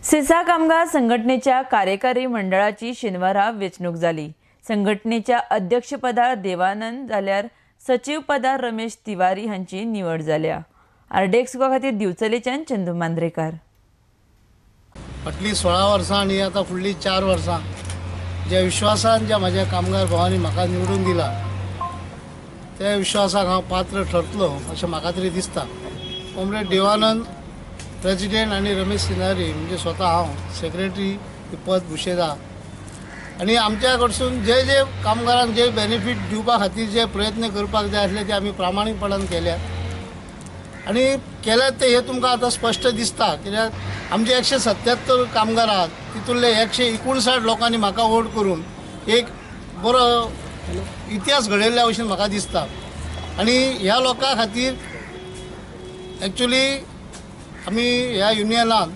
सिसा कामगार संघटनेच्या कार्यकारी मंडळाची शेनवारा वेंचणूक जाली. संघटनेच्या अध्यक्षपदार देवानंद जाल्यार सचिवपदार रमेश तिवारी हांची निवड जाल्या. आरडीएक्स खातीर दिवचलेच्यान चंदू मांद्रेकार. फाटलीं 16 वर्सां आनी आतां फुडलीं 4 वर्सां ज्या विश्वासान ज्या म्हाज्या कामगार भावांनी म्हाका निवडून दिला त्या विश्वासाक हांव पात्र ठरतलो अशें म्हाका तरी दिसता. कॉम्रेड देवानंद प्रेजिडेंट आनी रमेश सिनारी म्हणजे स्वता हांव सेक्रेटरी पद भुशयता आनी आमच्या कडसून जे जे कामगारांक जे बेनिफीट दिवपा खातीर जे प्रयत्न करपाक जाय आसले ते आमी प्रामाणीकपणान केल्यात आनी केल्यात ते हे तुमकां आतां स्पश्ट दिसता. कित्याक आमचे 177 कामगार आहात तितूंतले 159 लोकांनी म्हाका वोट करून एक बरो इतिहास घडयल्ल्या भशेन म्हाका दिसता आनी ह्या लोकां खातीर एक्चुली आमी ह्या युनियनान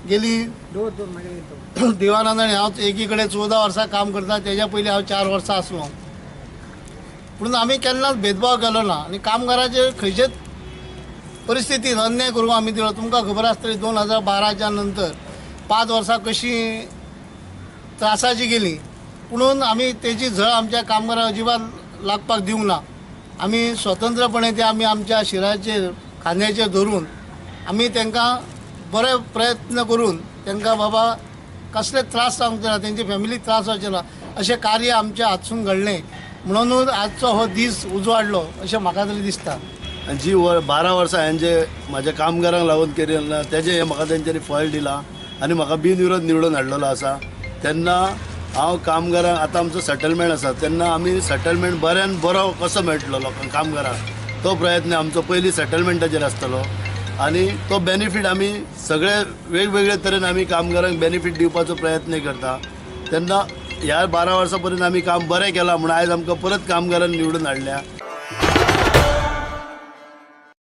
गेली देवानंद आनी हांव एकी कडेन 14 वर्सां काम करता, तेज्या पयलीं हांव 4 वर्सां आसलो. पूण आमी केन्नाच भेदभाव केलो ना आनी कामगाराचेर खंयचेच परिस्थितीन अन्याय करूंक आमी दिलो. तुमकां खबर आसतली 2012च्या नंतर 5 वर्सां कशी त्रासाची गेली, पुणून आमी तेजी झळ आमच्या कामगारां अजिबात लागपाक दिवंक ना. आमी स्वतंत्रपणे ते आमी आमच्या शिराचेर खांद्याचेर धरून आमी तांकां बरे प्रयत्न करून तांकां बाबा कसले त्रास जावंक ना, तेंचे फॅमिलीक त्रास जावचे ना अशें कार्य आमच्या हातसून घडलें म्हणूनच आजचो हो दीस उजवाडलो अशें म्हाका तरी दिसता. आनी जी 12 वर्सां हांवें जे म्हाज्या कामगारांक लागून केलें ना तेजें हें म्हाका तेंच्यांनी फळ दिलां आनी म्हाका बिनविरोध निवडून हाडलेलो आसा. तेन्ना हांव कामगारांक आतां आमचो सेटलमेंट आसा तेन्ना आमी सेटलमेंट बऱ्यान बरो कसो मेळटलो लोकांक कामगारांक तो प्रयत्न आमचो पयलीं सेटलमेंटाचेर आसतलो आनी तो बेनिफीट आमी सगळे वेगवेगळे तरेन आमी कामगारांक बेनिफीट दिवपाचो प्रयत्न करता. तेन्ना ह्या 12 वर्सां पर्यंत आमी काम बरें केलां म्हणून आयज आमकां परत कामगारांनी निवडून हाडल्या.